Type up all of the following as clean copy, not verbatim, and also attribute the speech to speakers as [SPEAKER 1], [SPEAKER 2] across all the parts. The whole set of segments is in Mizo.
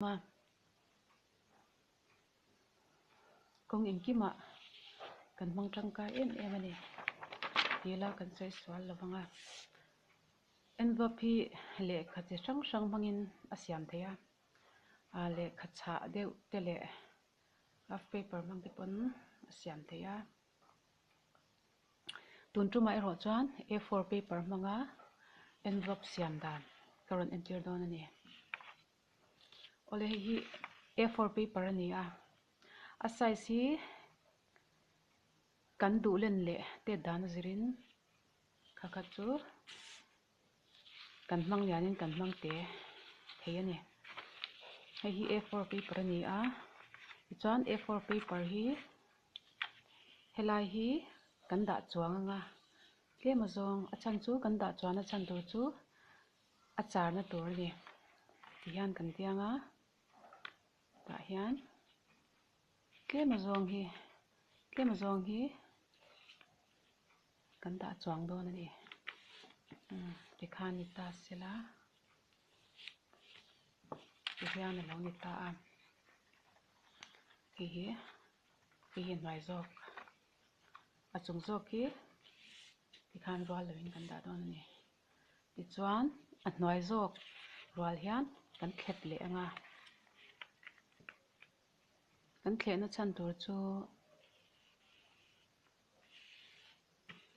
[SPEAKER 1] A kawng engkimah kan hmang tangkai em em a ni tih ila kan sawi sual lo vang a. Envelope hi lehkha chi hrang hrang hmangin a siam theih a, ah lehkha chhah deuh te leh rough paper hmang te pawn a siam theih a. Tun tumah erawh chuan A four paper hmanga envelope siam dan ka rawn entir dawn a ni. Awle hei hi A four paper a ni a, a size hi kan duh len leh tet dan a zirin kha kha chu kan hmang lianin kan hmang te thei a ni. Hei hi A four paper a ni a, tichuan A four paper hi helai hi kan dah chuang anga tlem azawng a chhan chu kan dah chuan a chhan tur chu a charna tur a ni tihian kan tiang a tah hian tlem azawng hi tlem azawng hi kan dah chuang dawn a ni umm tikhan ni ta sela tihian a lo ni ta a hei hi hei hi a hnuai zawk a chung zawk hi tikhan rual lovin kan dah dawn a ni. Tichuan a hnuai zawk rual hian kan thlep leh ang a, kan thlehna chhan tur chu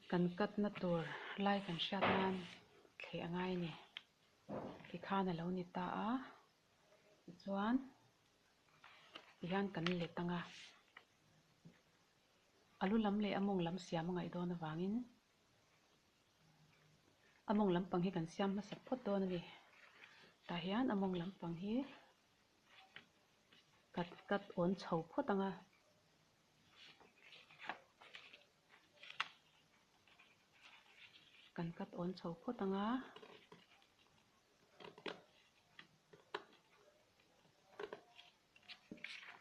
[SPEAKER 1] kan cut na tur lai kan hriat nan thleh a ngai a ni. Tikhan a lo ni ta a, tichuan tihian kan let ang a, a lu lam leh a mawng lam siam a ngaih dawn avangin. A mawng lampang hi kan siam hmasa phawt dawn a ni. Tah hian a mawng lampang hi kat kat awn chho phawt ang a. Kan kat awn chho phawt ang a.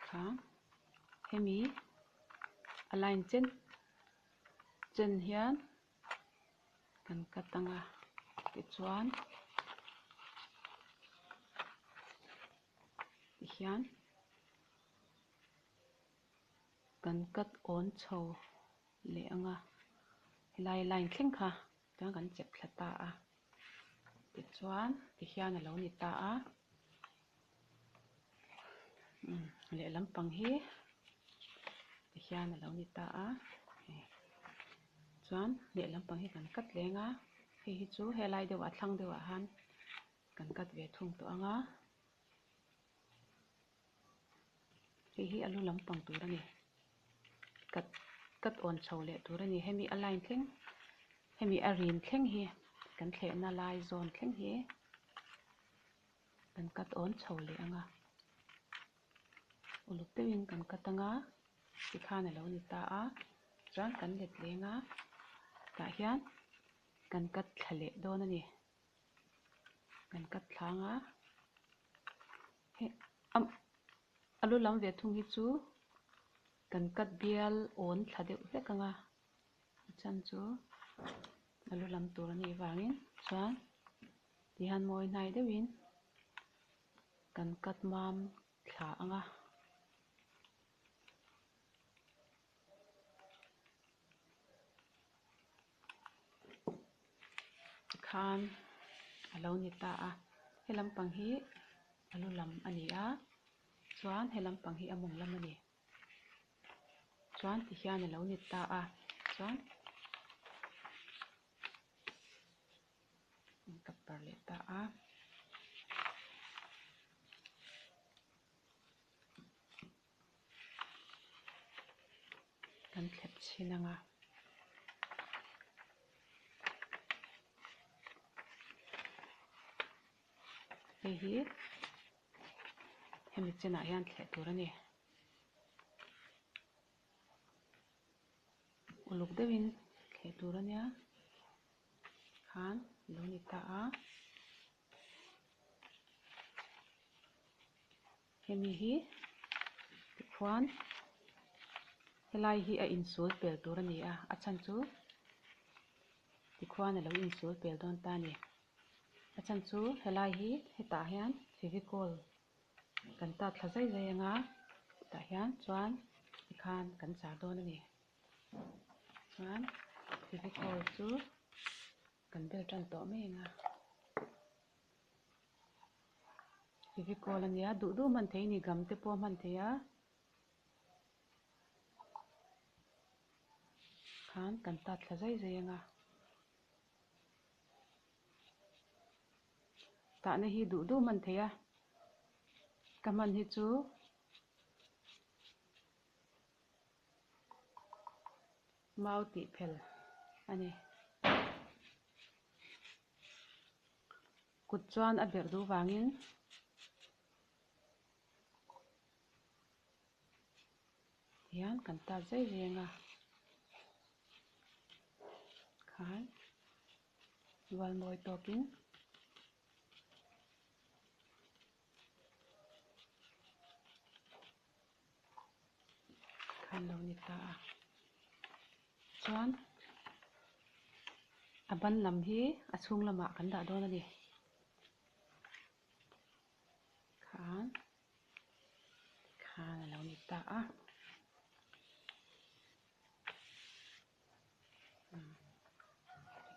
[SPEAKER 1] Kha hemi a line chen chen hian kan cut ang a tichuan tihian kan cut awn chho leh ang a helai line thleng kha chuan kan chep thla ta a tichuan tihian a lo ni ta a. Lehlam pang hi tihian a lo ni ta a chuan lehlam pang hi kan cut leng a hei hi chu helai deuh ah thlang deuh ah han kan cut ve thung tawh ang a hei hi a lu lampang tur a ni cut cut awn chho leh tur a ni hemi a line thleng hemi a rin thleng hi kan thlehna lai zawn thleng hi. Kan cut awn chho leh ang a, uluk deuhin kan cut ang a, tikhan a lo ni ta a, chuan kan let leng a, tah hian kan cut thla leh dawn a ni. Kan cut thla ang a, hei a lu lam ve thung hi chu kan cut bial awn thla deuh hlek ang a, a chhan chu a lu lam tur a nih vangin chuan. Tihian mawi hnai deuhin kan cut mam thla ang a. Tikhan a lo ni ta a, he lampang hi a lu lam a ni a, chuan he lampang hi a mawng lam a ni. Chuan tihian a lo ni ta a, chuan. Ka par leh ta a. Kan thlep chhin ang a. Hei hi hemi chenah hian thleh tur a ni. Uluk deuhin thleh tur a nia. Khan lo ni ta a. Hemi hi tikhuan helai hi a insul pel tur a ni a, a chhan chu tikhuan a lo insul pel dawn ta a ni. A chhan chu helai hi hetah hian fevicol. Kan tat thla zai zai anga tah hian chuan tikhan kan char dawn a ni. Chuan fevicol chu kan bel tan tawh mai anga fevicol a nia duh duh hman thei a ni gam te pawh a hman thei a. Khan kan tat thla zai zai anga. Tahna hi duh duh hman thei a, ka hman hi chu mau tih phel a ni. Kut chuan a berh duh vangin hian kan tat zai zai ang a khan. Rual mawi tawkin khan lo ni ta a chuan a ban lam hi a chhung lamah kan dah dawn a ni khan khan a lo ni ta a.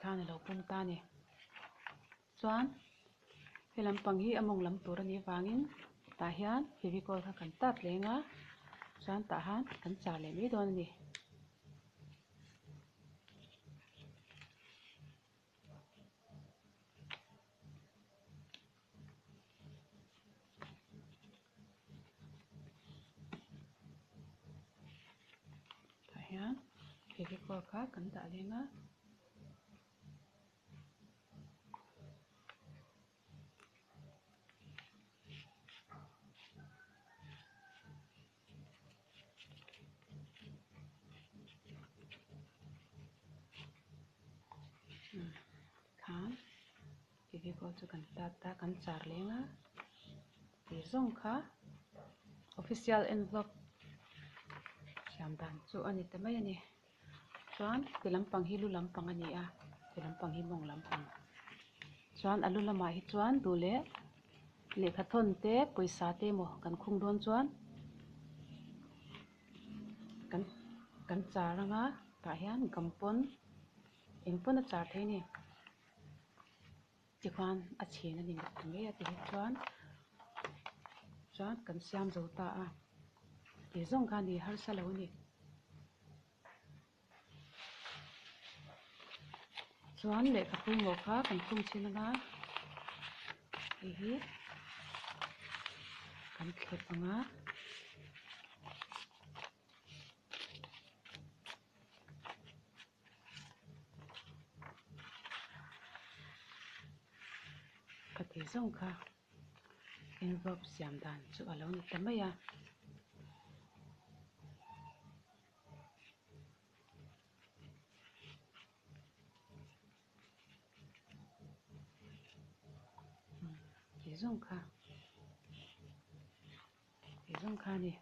[SPEAKER 1] Tikhan a lo pawm ta a ni. Chuan he lampang hi a mawng lam tur a nih avangin tah hian fevicol kha kan tat leng a chuan tah han kan char leh mai dawn a ni. Tah hian fevicol kha kan dah leng a. Khan fevicol chu kan tat a kan char leng a tih zawng kha official envelope siam dan chu a ni ta mai a ni chuan ti lampang hi lu lampang a ni a ti lampang hi mawng lampang chuan a lu lamah hi chuan duh leh lehkha thawn te pawisa te emaw kan khung dawn chuan kan kan char anga tah hian gam pawn eng pawn a char thei a ni tikhuan a chhin a ni mai a ti hi chuan chuan kan siam zo ta a tih zawng kha a ni harsa lo a ni. Chuan lehkha pawimawh kha kan khung chhin anga hei hi kan thlep ang a. Ka tih zawng kha envelope siam dan chu a lo ni ta mai a. Tih zawng kha tih zawng kha a ni.